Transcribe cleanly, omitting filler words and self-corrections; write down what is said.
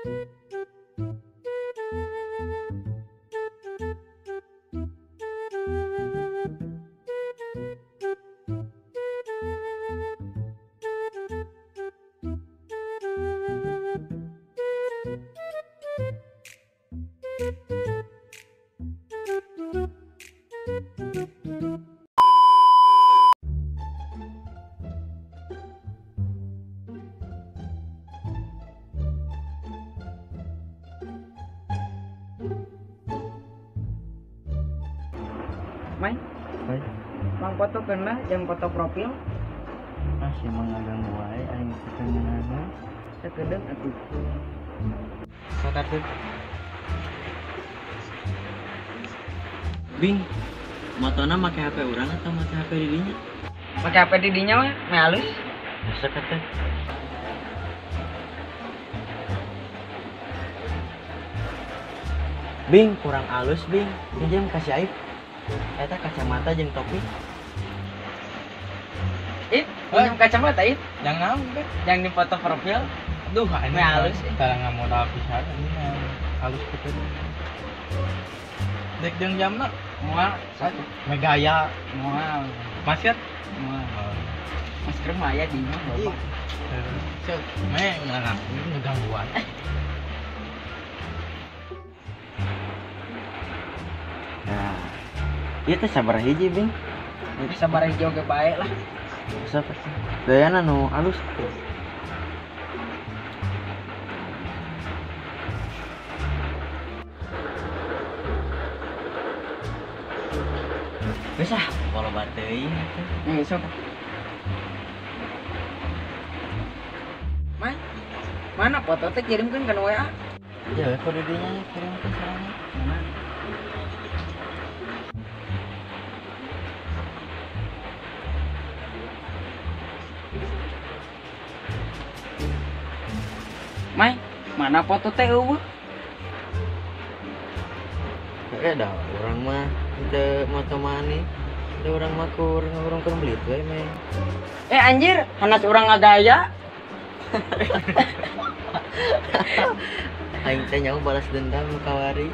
Mai, mang foto kena yang foto profil. Ah, si emang ngaganggu wae aing teu ngeunah. Sakedeung atuh. Sok atuh. Bing, motona make HP urang atau make HP didinya? Make HP didinya mah, meh halus. Sok atuh. Bing, kurang halus, Bing. Pinjam kasih Aib. Eta kacamata jeung topi. Ih, pinjam kacamata ih. Jangan naon, Beh. Yang di foto profil. Duh, ini halus. Tara ngamodal pisan ini halus kitu. Dek jeung jamna moal megaya moal. Masker moal. Masker mah aya di imah loba. Cek, meh ngegangguan. Nah, ieu teh sabaraha hiji, Bing? Sabaraha hiji oge bae lah. Sok dayana nu alus. Geus ah, loba teuing atuh. Nih, sok. Mai, mana foto teh kirimkeun kana WA? Ya, kode dinya kirimkeun sarana. Mana? Mai, mana foto teh eueuh? Heeh dah, urang mah teu moto maneh. Teu urang mah kur ngurungkeun belit we meh. Eh anjir, hanas urang ngagaya. Aing teh nyaho balas dendam nu kawari.